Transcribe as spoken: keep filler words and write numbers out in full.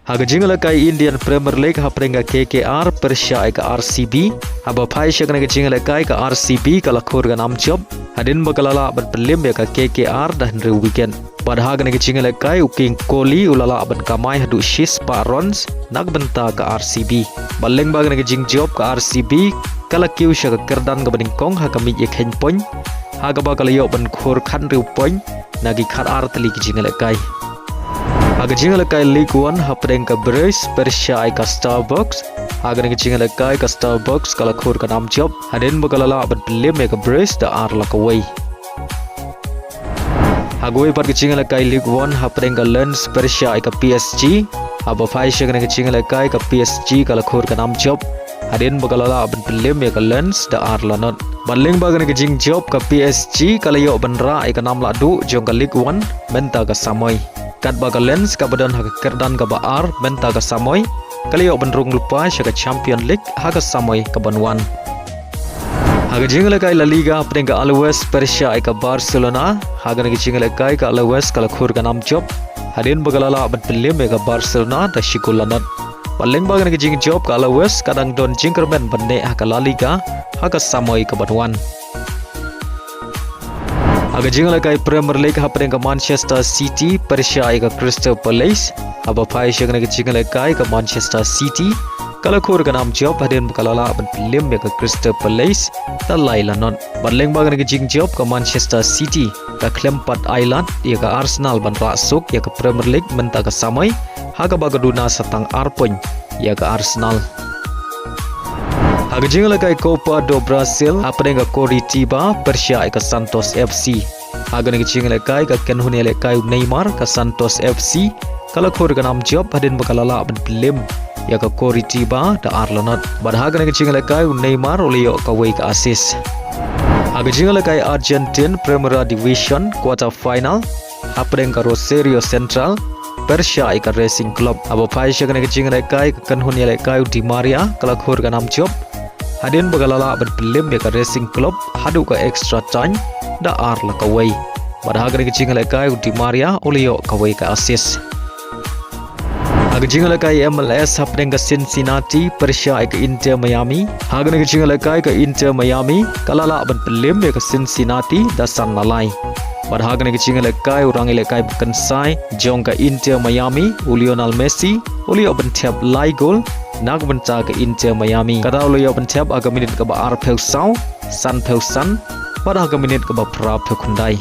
Ha ka jingïalehkai Indian Premier League hapdeng ka K K R pyrshah ïa ka R C B, haba phai sha kane ka jingïalehkai ka R C B ka la khur ka nam jop hadien ba ka la lah ban pynliem ïa ka K K R da hynriew wicket. Bad ha kane ka jingïalehkai u King Kohli u la lah ban kamai haduh shispah runs na ka bynta ka R C B. Bad lyngba kane ka jingjop ka R C B ka la kiew sha ka kyrdan kaba nyngkong ha ka miej ïakheiñ point, ha kaba ka la ïoh ban khur khathynriew point na ki khatar tylli ki jingïalehkai. Ha ka jingïalehkai League One hapdeng ka Brest pyrshah ïa ka Star Boys, ha kane ka jingïalehkai ka Star Boys ka la khur ka nam jop hadien ba ka la lah ban pynliem ïa ka Brest da ar la kawei. Ha kawei pat ka jingïalehkai League One hapdeng ka Lens pyrshah ïa ka P S G, haba phai sha kane ka jingïalehkai ka P S G ka la khur ka nam jop hadien ba ka la lah ban pynliem ïa ka Lens da ar la not. Bad lyngba kane ka jingjop ka P S G ka la ïoh ban rah ïa ka nam lahduh jong ka League One mynta ka samoi, katba ka Lens kaba don ha ka kyrdan kaba ar mynta ka samoi ka la ïoh ban rung lypa sha ka Champion League ha ka samoi kaban wan. Ha ka jingïalehkai La Liga hapdeng ka Alaves pyrshah ïa ka Barcelona, ha kane ka jingïalehkai ka Alaves ka la khur ka nam jop hadien ba ka la lah ban pynliem ïa ka Barcelona da shi gol la not. Bad lyngba kane ka jingjop ka Alaves ka dang don jingkyrmen ban neh ha ka La Liga ha ka samoi kaban wan. Ha ka jingïalehkai Premier League hapdeng ka Manchester City pyrshah ïa ka Crystal Palace, haba phai sha kane ka jingïalehkai ka Manchester City ka la khur ka nam jop hadien ba ka la lah ban pynliem ïa ka Crystal Palace da lai la not. Bad lyngba kane ka jingjop ka Manchester City ka khlem pat ailad ïa ka Arsenal ban rah suk ïa ka Premier League mynta ka samoi, ha kaba ka duna sa tang ar point ïa ka Arsenal. Ha ka jingïalehkai Copa do Brasil hapdeng ka Coritiba pyrshah ïa ka Santos F C. Ha kane ka jingïalehkai ka kynhun ïalehkai u Neymar ka Santos F C ka la khur ka nam jop hadien ba ka la lah ban pynliem ïa ka Coritiba da ar la not. Bad ha kane ka jingïalehkai u Neymar u la ïoh kawei ka assist. Ha ka jingïalehkai Argentine Primera Division quarter final hapdeng ka Rosario Central pyrshah ïa ka Racing Club, haba phai sha kane ka jingïalehkai ka kynhun ïalehkai u Di Maria ka la khur ka nam jop hadien ba ka la lah ban pynliem ïa ka Racing Club haduh ka extra time da ar la kawei. Bad ha kane ka jingïalehkai u Di Maria u la ïoh kawei ka assist. Ha ka jingïalehkai M L S hapdeng ka Cincinnati pyrshah ïa ka Inter Miami, ha kane ka jingïalehkai ka Inter Miami ka la lah ban pynliem ïa ka Cincinnati da san la lai. Bad ha kane ka jingïalehkai u rangïalehkai ba kynsai jong ka Inter Miami u Lionel Messi u la ïoh ban thep lai gol na ka bynta ka Inter Miami. Kata u la ïoh ban thep ha ka minit kaba arphew saw, sanphew san bad ha ka minit kaba phraphew khyndai.